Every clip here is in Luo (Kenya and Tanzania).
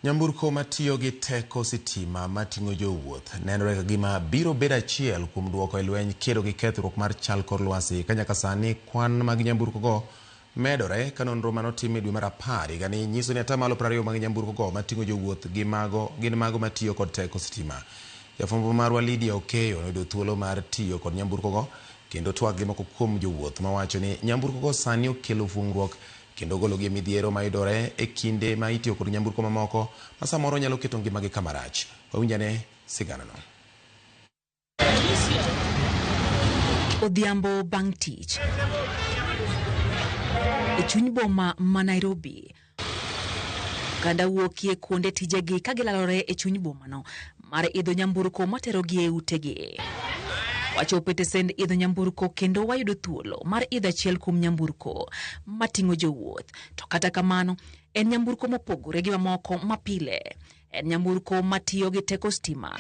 Nyamburko matiyo gi teko sitima mating'o jowuoth nenore ka gima biro bedo achiel kuom duoko e lweny kedo gi kethruok mar chal kor lwasi ka nyaka sani kwan mag nyamburko go medore ka nonro manotim e dwe mar 10 higani nyiso ni 20% mag nyamburko go mating'o jowuoth gi mago gin mago matiyo kod teko sitima. Jafwambo marwa Lydia Okeyo noyudo thuolo mar tiyo kod nyamburko go kendo twak gi moko kuom jowuoth mawacho ni nyamburko go sani okelo fuong'ruok kendo gologi e midhiero mayudore e kinde ma itiyo kod nyamburko mamoko ma samoro nyalo keto ngimagi kama rach. Wawinjane siganano. Odhiambo bang' tich e chuny boma ma Nairobi, oganda wuokie kuonde tijegi ka gilalore e chuny bomano mar idho nyamburko materogi e utegi. Wachopo e tesend idho nyamburko kendo wayudo thuolo mar idho achiel kuom nyamburko mating'o jowuoth. To kata kamano, en nyamburko mopogore gi mamoko mapile. En nyamburko matiyo gi teko stima.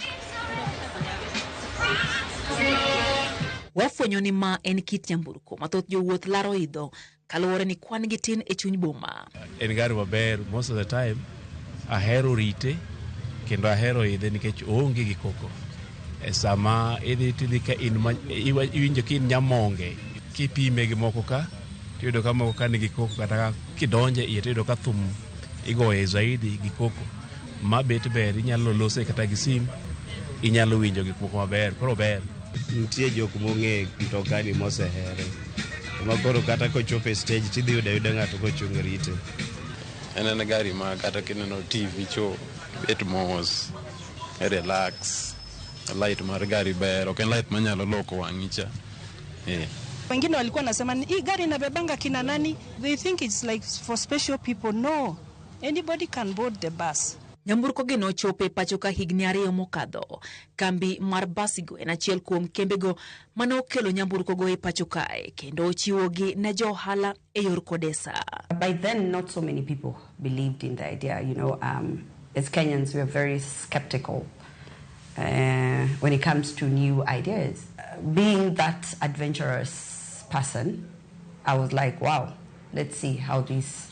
Wafwenyo ni ma en kit nyamburko ma thoth jowuoth laro idho kaluwore ni kwan gi tin e chuny boma. En gari maber most of the time ahero rite kendo ahero idhe nikech oonge gi koko. E sama idhi tidhi ka in iwinjo ka in nyamonge kipime gi moko ka tiyudo ka moko ka nigi koko kata kidonje iye tiyudo ka thum igoye zaidi gi koko. Ma bet ber inyalo lose kata gi sim inyalo winjo gik moko maber koro ber. Nitie jok mong'e mtokani mosehere ma koro kata kochopo e stage tidhi yudo ayuda ng'ato kochung' rite. En en gari ma kata kineno TV cho bet mos, relax. Light mar gari ber, ok en light manyalo loko wang'i cha. Eh. Wengine walikuwa nasema hii gari inabebanga kina nani? They think it's like for special people. No, anybody can board the bus. Nyamburko gi nochopo e pacho ka higni 2 mokadho. Kambi mar Basigo en achiel kuom kembego mane okelo nyamburko go e pacho kae kendo ochiwogi ne jo ohala e yor kodesa. By then, not so many people believed in the idea. As Kenyans, we are very skeptical when it comes to new ideas. Being that adventurous person, I was like, wow, let's see how this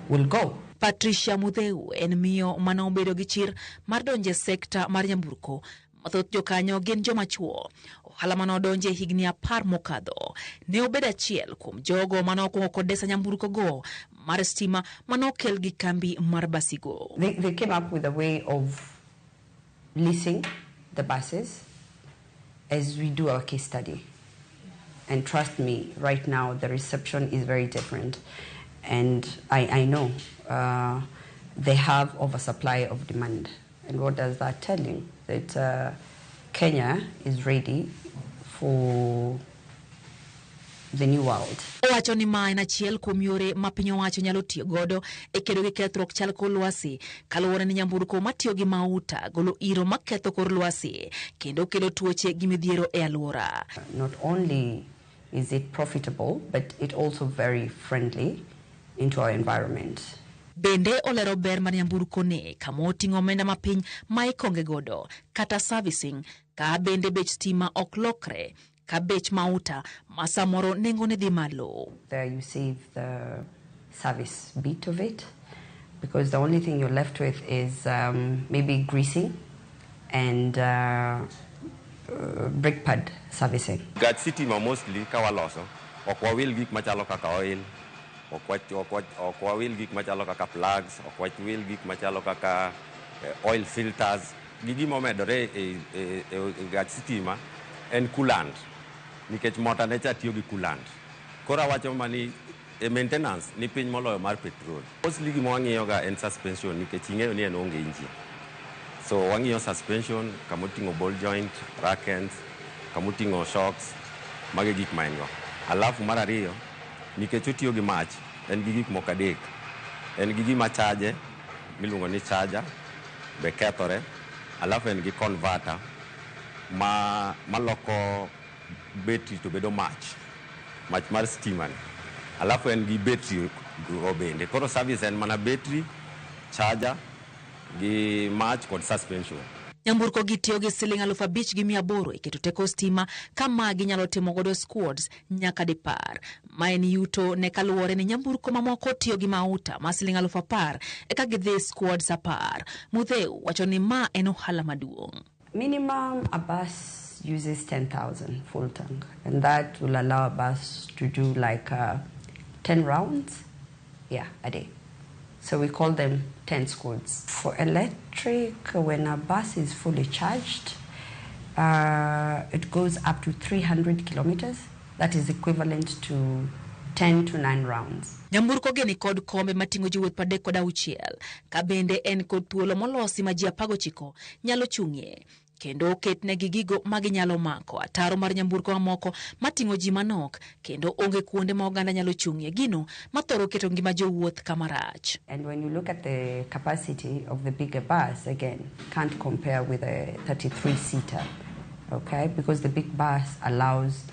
will go. Patricia Mutheu en miyo mane obedo gi chir mar donjo e sekta mar nyamburko. Mathoth jokanyo gin joma chuo. Ohala mane odonje higni 10 mokadho ne obedo achiel kuom jogo mane okwongo kodesa nyamburko go mar stima mane okel gi kambi mar Basigo. They came up with a way of leasing the buses as we do our case study. And trust me, right now the reception is very different. And I know they have oversupply of demand. And what does that tell you? That Kenya is ready for the new world. Owacho ni ma en achiel kuom yore ma piny owacho nyalo tiyo godo e kedo gi kethruok chal kor lwasi kaluwore ni nyamburko matiyo gi mauta golo iro maketho kor lwasi kendo kelo tuoche gi midhiero e alwora. Not only is it profitable, but it also very friendly into our environment. Bende olero ber mar nyamburko ni kama oting'o omenda mapiny ma ikonge godo kata servicing ka bende bech stima ok lokre ka bech mauta ma samoro nengone dhi malo. There you save the service bit of it because the only thing you're left with is maybe greasing and brake pad servicing. Gach sitima mostly ka waloso ok wawil gik machalo kaka oil, ok wawil gik machalo kaka plugs, ok wawil gik machalo kaka oil filters. Gi gima omedore e gach sitima en coolant nikech mota ne cha tiyo gi coolant. Koro awacho mani e maintenance ni piny moloyo mar petrol. Mostly gima wang'iyo ga en suspension nikech ing'eyo ni en onge engine. So wang'iyo suspension, kama oting'o ball joint, rack ends, kama oting'o shocks, mago e gik ma en go. Alafu mar ariyo, nikech otiyo gi mach, en gi gik moko adek. En gi gima charge, miluongo ni charger, be kethore. Alafu en gi converter maloko betri to bedo mach, mach mar stima ni. Alafu en gi betri go bende. Koro service en mana betri, charger, gi mach kod suspension. Nyamburko gi tiyo gi siling 5,800 e keto teko stima ka magi nyalo timo godo squads nyaka 10. Ma en yuto ne kaluwore ni nyamburko mamoko tiyo gi mauta ma siling 10,000 eka gidhi squads 10. Mutheu wacho ni ma en ohala maduong'. Minimum a bus uses 10,000 full tank, and that will allow a bus to do like 10 rounds, yeah, a day. So we call them 10 squads. For electric, when a bus is fully charged, it goes up to 300 kilometers. That is equivalent to 10 to 9 rounds. Nyamburko gi ni kod kombe mating'o jowuoth 36, ka bende en kod thuolo molosi ma ji 19 nyalo chung'ie. Kendo oketnegi gigo ma ginyalo mako ataro mar nyamburko mamoko mating'o ji manok kendo onge kuonde ma oganda nyalo chung'ie, gino mathoro keto ngima jowuoth kama rach. And when you look at the capacity of the bigger bus, again, can't compare with a 33-seater, okay? Because the big bus allows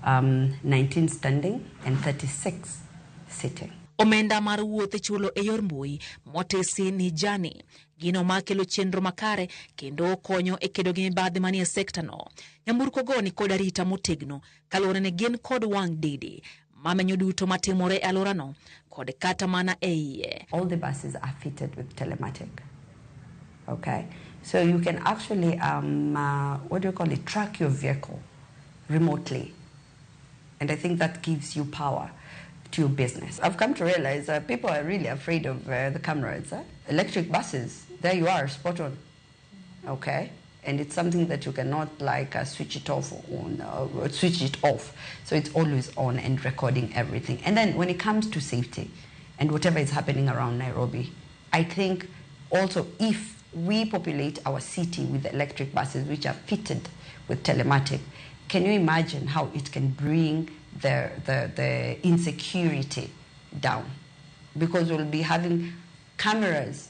19 standing and 36 sitting. Omenda mar wuoth ichulo e yor mbui motesi ni Jani, gino makelo chenro makare kendo konyo e kedo gi mibadhi manie sekta no. Nyamburko go ni kod arita motegno kaluwore ni gin kod wang' didi mamenyo duto matimore e alworano kod kata mana e iye. All the buses are fitted with telematic, okay? So you can actually, what do you call it, track your vehicle remotely. And I think that gives you power to your business. I've come to realize that people are really afraid of the cameras. Eh? Electric buses, there you are, spot on, okay? And it's something that you cannot like switch it off on, switch it off. So it's always on and recording everything. And then when it comes to safety and whatever is happening around Nairobi, I think also if we populate our city with electric buses which are fitted with telematic, can you imagine how it can bring the insecurity down? Because we'll be having cameras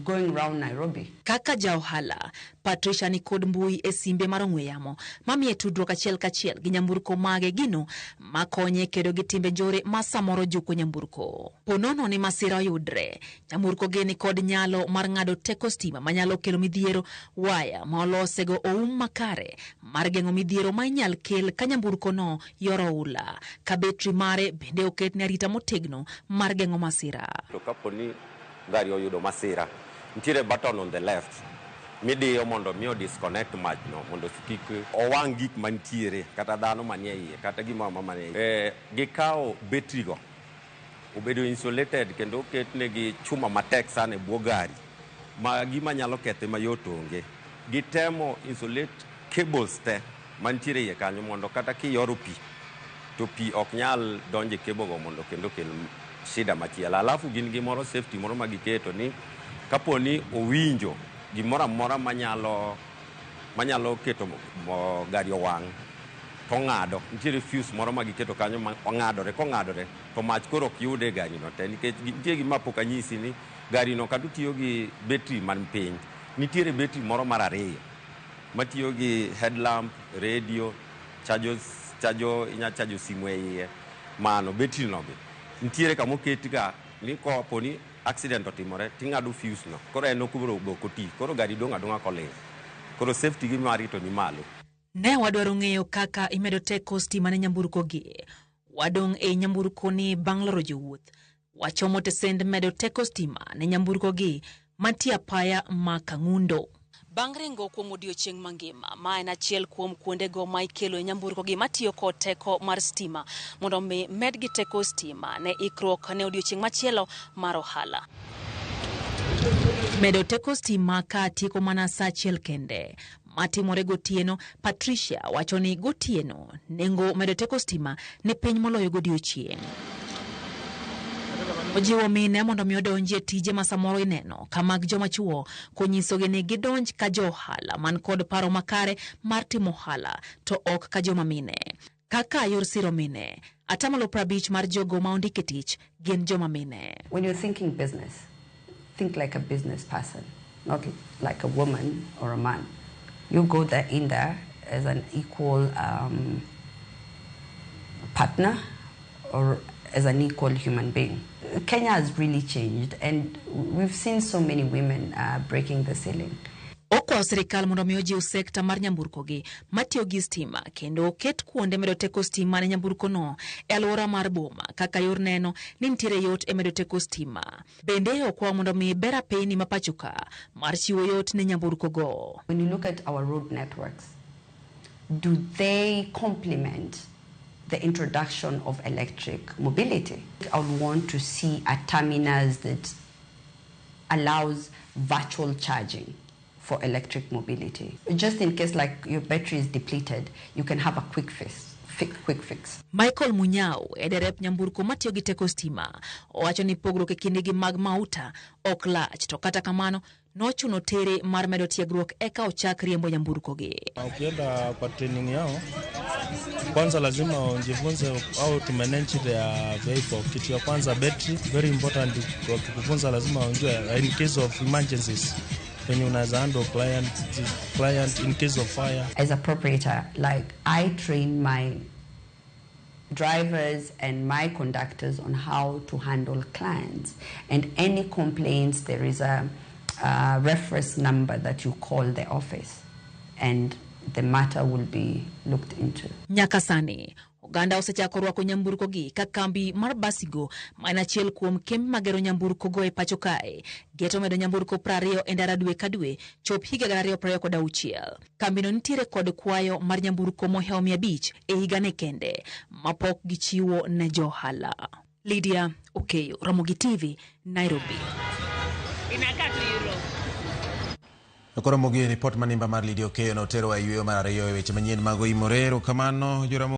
going round Nairobi. Kaka ja ohala, Patricia ni kod mbui e simbe mar ong'we yamo mamiye tudruok achiel kachiel gi nyamburko mage, gino makonye kedo gi timbe njore ma samoro juko nyamburko. Ponono ni masira oyudre, nyamburko gi ni kod nyalo mar ng'ado teko stima manyalo kelo midhiero, waya ma olosego oum makare mar geng'o midhiero ma inyal kel ka nyamburko no yoro oula, ka betri mare bende oketne arita motegno mar geng'o masira. To kapo ni gari oyudo masira, nitiere button on the left midiyo mondo mi disconnect mach no mondo kik owang' gik mantiere kata dhano manie iye kata gimoro amora manie iye. Gikawo betri go obedo insulated kendo oketnegi chuma matek sana e bwo gari ma gima nyalo kethe mayot onge. Gitemo insulate cables te mantiere iye kanyo mondo kata kiyoro pi to pi ok nyal donjo e cable go mondo kendo kel shida machielo. Alafu gin gi moro safety moro ma giketo ni kapo ni owinjo gimoro amora manyalo keto gari owang' to ong'ado. Nitiere fuse moro ma giketo kanyo ma ong'adore, kong'adore to mach koro ok yude e gari no te, nikech nitie gima pok anyisi ni gari no kata otiyo gi betri man piny, nitiere betri moro mar ariyo matiyo gi headlamp, radio, chajo inya chajo simu e iye. Mano betri no be nitiere kama oket ga ni kapo ni accident otimore ting'ado fuse no, koro en ok oti, koro gari dong' adong'a koling'. Koro safety gi mari to ni malo. Ne wadwaro ng'eyo kaka imedo teko stima ne nyamburko gi. Wadong' e nyamburko ni bang' loro jowuoth. Wachomo tesend medo teko stima ne nyamburko gi mantie apaya ma Kang'undo. Bang' ringo kuom odiochieng' mangima, ma en achiel kuom kuondego ma ikelo e nyamburko gi matiyo kod teko mar stima mondo mi medgi teko stima ne ikruok ne odiochieng' machielo mar ohala. Medo teko stima ka tieko mana saa achiel kende matimore gotieno. Patricia wacho ni gotieno nengo medo teko stima ni piny moloyo godiochieng'. Ojiwo mine mondo mi odonji e tije ma samoro ineno ka mag joma chuo, konyisogi ni gidonj ka jo ohala man kod paro makare mar timo ohala to ok ka joma mine. Kaka yor siro mine, 50% mar jogo ma ondike tich gin joma mine. When you're thinking business, think like a business person, not like a woman or a man. You go there in there as an equal partner or as an equal human being. Kenya has really changed, and we've seen so many women breaking the ceiling. Okwayo sirikal mondo mi ojiw sekta mar nyamburkogi matiyo gi stima kendo oket kuonde medo teko stima ne nyamburkono e alwora mar boma kaka yor neno ni nitiere yot e medo teko stima. Bende okwayo mondo mi ber apeyni ma pacho ka mar chiwo yot ne nyamburkogo. When you look at our road networks, do they complement the introduction of electric mobility? I would want to see a terminus that allows virtual charging for electric mobility. Just in case, like, your battery is depleted, you can have a quick fix. Quick fix. Michael Munyao e derep nyamburko matiyo gi teko stima owacho ni pogruok e kindgi mag mauta ok lach, to kata kamano nochuno tere mar medo tiegruok eka ochak riembo nyamburko gi. Ukienda kwa training yao, kwanza lazima ujifunze how to manage their vehicle. Kitu ya kwanza, battery, very important. Wakikufunza lazima ujue in case of emergencies venye unaweza handle client in case of fire. As a proprietor, like, I train my drivers and my conductors on how to handle clients. And any complaints, there is a reference number that you call the office and the matter will be looked into. Nyaka sani oganda osechako rwako nyamburko gi ka kambi mar Basigo, ma en achiel kuom kembe magero nyamburko go e pacho kae, geto medo nyamburko 20 e ndara dwe ka dwe chop higa 2026. Kambino nitiere kod kwayo mar nyamburko mohewo 500 e higane kende mapok gichiwo ne johala. Lydia Okeyo, Ramogi TV, Nairobi. Koro mogie ripot manimba mar Lydia Okeyo notero e yweyo mar ariyo e weche manyien mag Oimore. Erokamano Joramo.